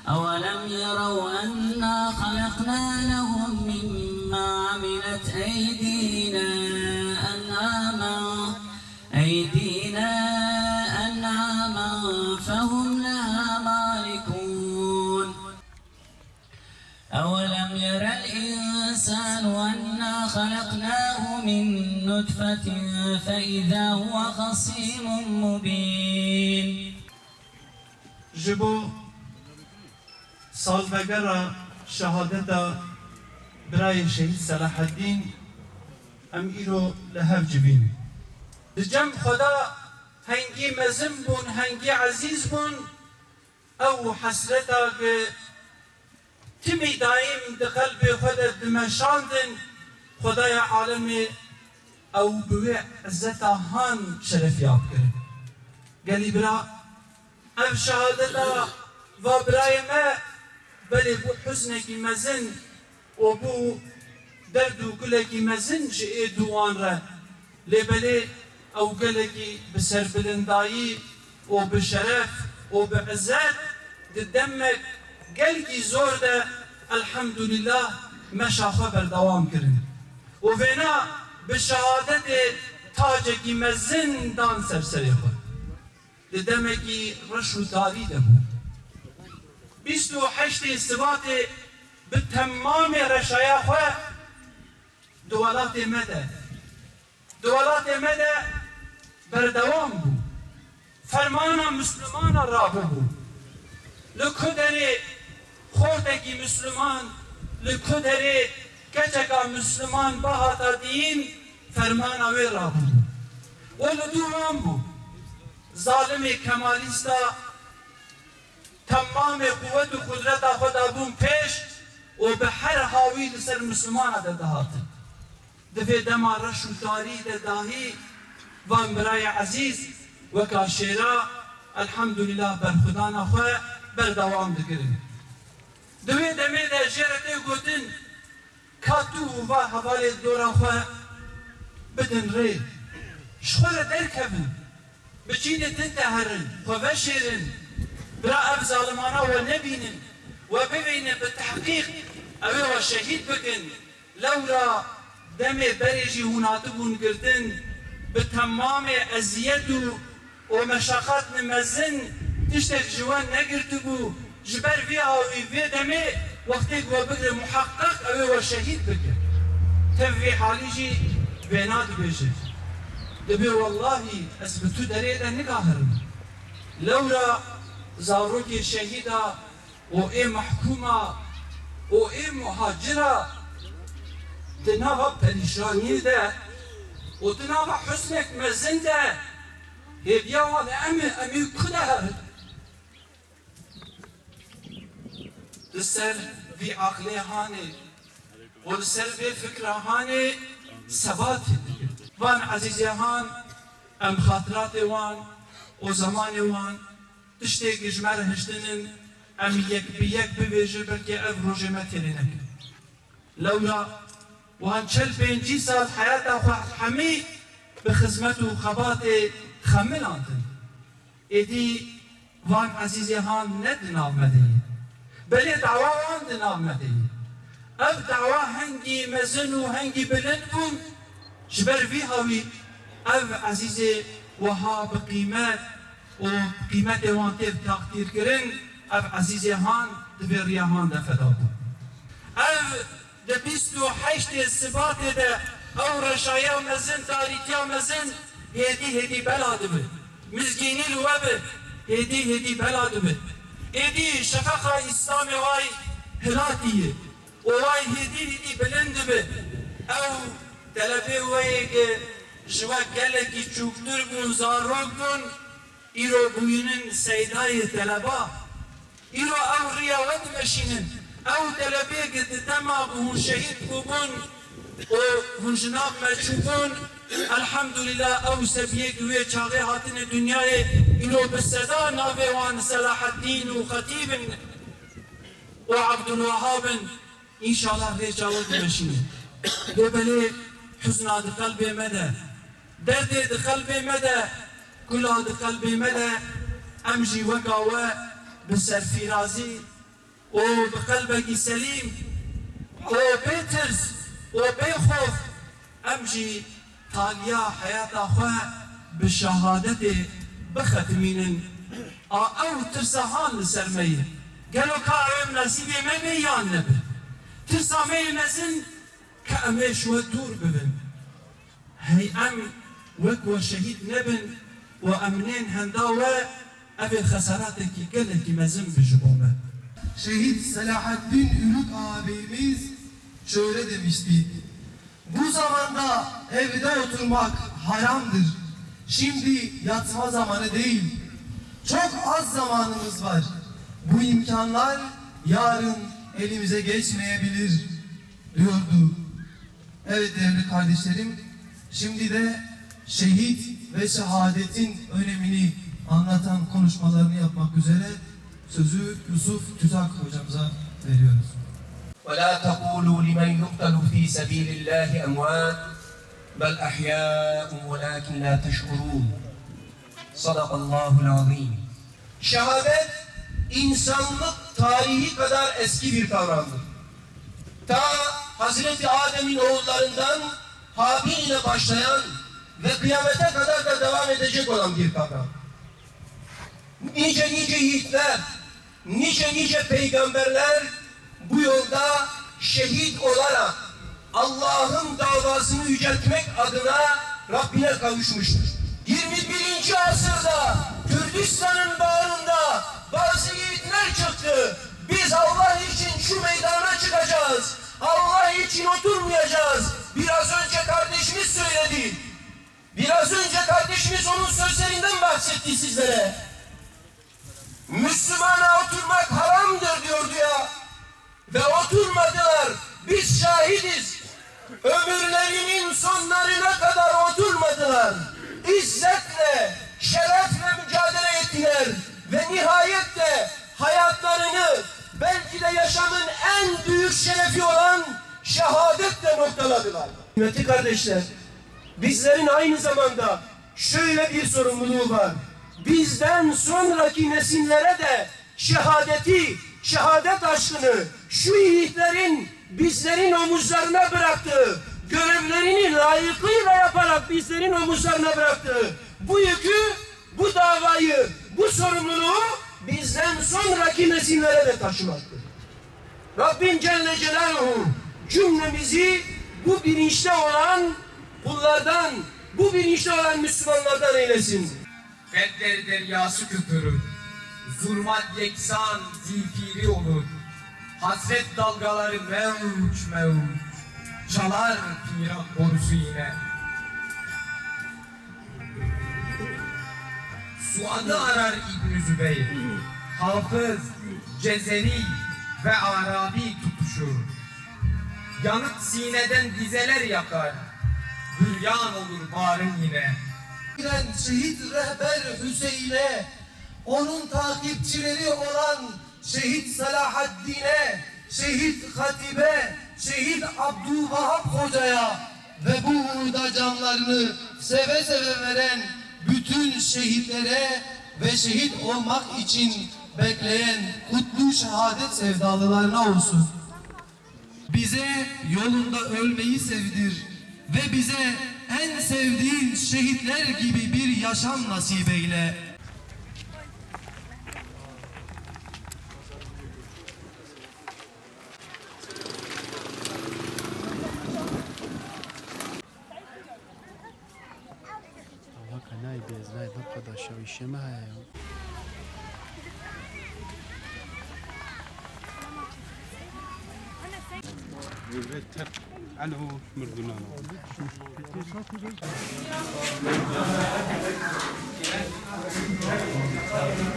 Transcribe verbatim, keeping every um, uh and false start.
أولم يروا أنا خلقنا لهم مما عملت أيدينا أنعاما، أيدينا أنعاما فهم لها مالكون. أولم ير الإنسان أنا خلقناه من نطفة فإذا هو خصيم مبين. Ji bo salvegera şehadeta birayê şehîd Selaheddîn em îro li hev civîn. Di cem xwe de hengî mezin bûn, hengî ezîz bûn. Ew hesreta ku timî daîm di qelbê xwe de dimeşandin, Xwedaya alemê ew bi wê izzeta han şerefiya bikirin. Gelî bira, ev şehadeta va birayê me belê bû huznekî mezin û bû derd û gulekî mezin ji ê duwan re. Lê belê ew gelekî bi serbilindayî û bi şeref û bi izzet di demek gelkî zor de, elhemdulîlah, meşa xwe berdewam kirin û vêna bi şehadetê tacekî mezin dan ser serê xwe. Di demekî reş û tarî de bû. Bîst û heştê Sibatê bi temamê reşaya xwe di welatê me de, di welatê me de berdewam bû. Fermana Mislimana rabûbû. Li ku derê xortekî Misliman, li ku derê keçeka Misliman bihata diyîn, fermana wê rabûbû. Û li dû wan bû. Zalimê Kemalîsta temamê quwet û qudreta xwe dabûn pêş û bi her hawî li ser Mislimana de dihatin. Di vê dema reş û tarî de dahî van birayê ezîz weka şêra, elhemdulîlah, berxwedana xwe berdewam dikirin. Di wê demê de jê re tê gotin, ka tu û va hevalê dora xwe bidin rê, ji xwe re derkevin, bi cînê din de herin, xwe veşêrin, bira ev zalimana we nebînin, we bibînin bi tehqîq, ew ê we şehîd bikin. Lewra demê berê jî hûn hatibûn girtin, bi temamê eziyet û û meşaqatni mezin tiştek ji wan negirtibû, ji ber vî hawî vê demê wextê ku we bigire muheqeq ew ê we şehîd bike. Tev vê halî jî vêna dibêje, dibê wellahî ez bi tu derê de nigaherim. Lewra zarokê şehîda û ê mehkûma û ê muhacira di nava perîşaniyê de û di nava husnek mezin de hêviya wan em e, em ê ku de herin? Li ser vî aqlê hanê û li ser vê fikra hanê sebatê dikin. Van ezîzê han, em xatiratê wan û zemanê wan, tiştê ku ji me re hiştin in, em yek bi yek bibêjin, belkî ev rojê me têrê nekin. Lewra wan çel pêncî sal heyata xwe hemî bi xizmet û xebatê xemilandin. Êdî van ezîzê han ne di nav me de ye. Belê dawa wan di nav me de ye. Ev dawa hengî mezin û hengî bilind bûn. Ji ber vî hawî ev ezîzê wiha bi qîmet û qîmetê wan tê taqdîrkirin, ev ezîzê han di vê riya han de feda bûn. Ev di bîst û heştê Sibatê de ew reşaya mezin, tarîtiya mezin hêdî hêdî bela dibe. Mizgînî li we be, hêdî hêdî bela dibe. Êdî şefeqa Îslamê way hilatî ye û way hêdî hêdî bilind dibe. Ew telebê we yê ke ji we gelekî çûktir bûn, zarok bûn, îro bûyînin seydayê teleba. Îro ew riya we dimeşînin. Ew telebê ke di dema ku hûn şehîd bûbûn, û hûn jinan me çûbûn, elhamdulillah, ew sebiyê ku wê çaxê hatine dinyayê, îro bi seda navê wan Selahaddîn û Xetîb in û Abdulwehab in. Înşallah rêça we dimeşîne. Lê belê huzna di qelbê me de, derdê di qelbê me de, kula di qelbê me de, em jî weka we bi serfîrazî û bi qelbekî selîm û bê tirs û bê xof em jî taliya heyata xwe bi şehadetê bixetimînin. A ew tirsa han li ser me ye. Gelo ka ew ê nasîbê me be yan nebe? Tirsa me yê mezin ke em ê ji we dûr bibin. Hey em wek we şehîd nebin û em nên henda we, ev ê xesaratekî gelekî mezin bi ji bo me. Şehit Selahaddin Ülük ağabeyimiz şöyle demişti: "Bu zamanda evde oturmak haramdır. Şimdi yatma zamanı değil. Çok az zamanımız var. Bu imkanlar yarın elimize geçmeyebilir." diyordu. Evet değerli kardeşlerim, şimdi de şehit ve şehadetin önemini anlatan konuşmalarını yapmak üzere sözü Yusuf Tüzak hocamıza veriyoruz. ولا تقولوا لمن يقتل في سبيل الله أموات بل أحياء ولكن لا تشعرون. صدق الله العظيم. Şehadet, insanlık tarihi kadar eski bir kavramdır. Ta Hazreti Adem'in oğullarından Habil ile başlayan ve kıyamete kadar da devam edecek olan bir kavram. Nice nice yiğitler, nice nice peygamberler bu yolda şehit olarak Allah'ın davasını yüceltmek adına Rabbine kavuşmuştur. Yirmi birinci asırda Kürdistan'ın bağrında bazı yiğitler çıktı. "Biz Allah için şu meydana çıkacağız. Allah için oturmayacağız." Biraz önce kardeşimiz söyledi. Biraz önce kardeşimiz onun sözlerinden bahsetti sizlere. "Müslümana oturmak haramdır," diyordu ya. Ve oturmadılar. Biz şahidiz. Ömürlerinin sonlarına kadar oturmadılar. İzzetle, şerefle mücadele ettiler. Ve nihayet de hayatlarını belki de yaşamın en büyük şerefi olan şehadetle noktaladılar. Kıymetli kardeşler, bizlerin aynı zamanda şöyle bir sorumluluğu var. Bizden sonraki nesillere de şehadeti, şehadet aşkını şu yiğitlerin bizlerin omuzlarına bıraktığı, görevlerini layıkıyla yaparak bizlerin omuzlarına bıraktığı bu yükü, bu davayı, bu sorumluluğu bizden sonraki nesillere de taşımaktır. Rabbim Celle Celaluhu cümlemizi bu bilinçte olan kullardan, bu bilinçte olan Müslümanlardan eylesin. Keder deryası köpürür, zulmat yeksan zifiri olur. Hasret dalgaları mevç mevç çalar firak borusu yine. Suad'ı arar İbn-i Zübeyir, Hafız, Cezeri ve Arabi tutuşur. Yanık sineden dizeler yakar, büryan olur bağrın yine. Şehit rehber Hüseyin'e, onun takipçileri olan Şehit Selahaddin'e, Şehit Hatip'e, Şehit Abdülvahap Hoca'ya ve bu uğurda canlarını seve seve veren bütün şehitlere ve şehit olmak için bekleyen kutlu şehadet sevdalılarına olsun. Bize yolunda ölmeyi sevdir ve bize en sevdiğin şehitler gibi bir yaşam nasip eyle. Waka nayê bêz, nayê ber xwe da şewîşê me heye ya. Ve teq elo murdunan.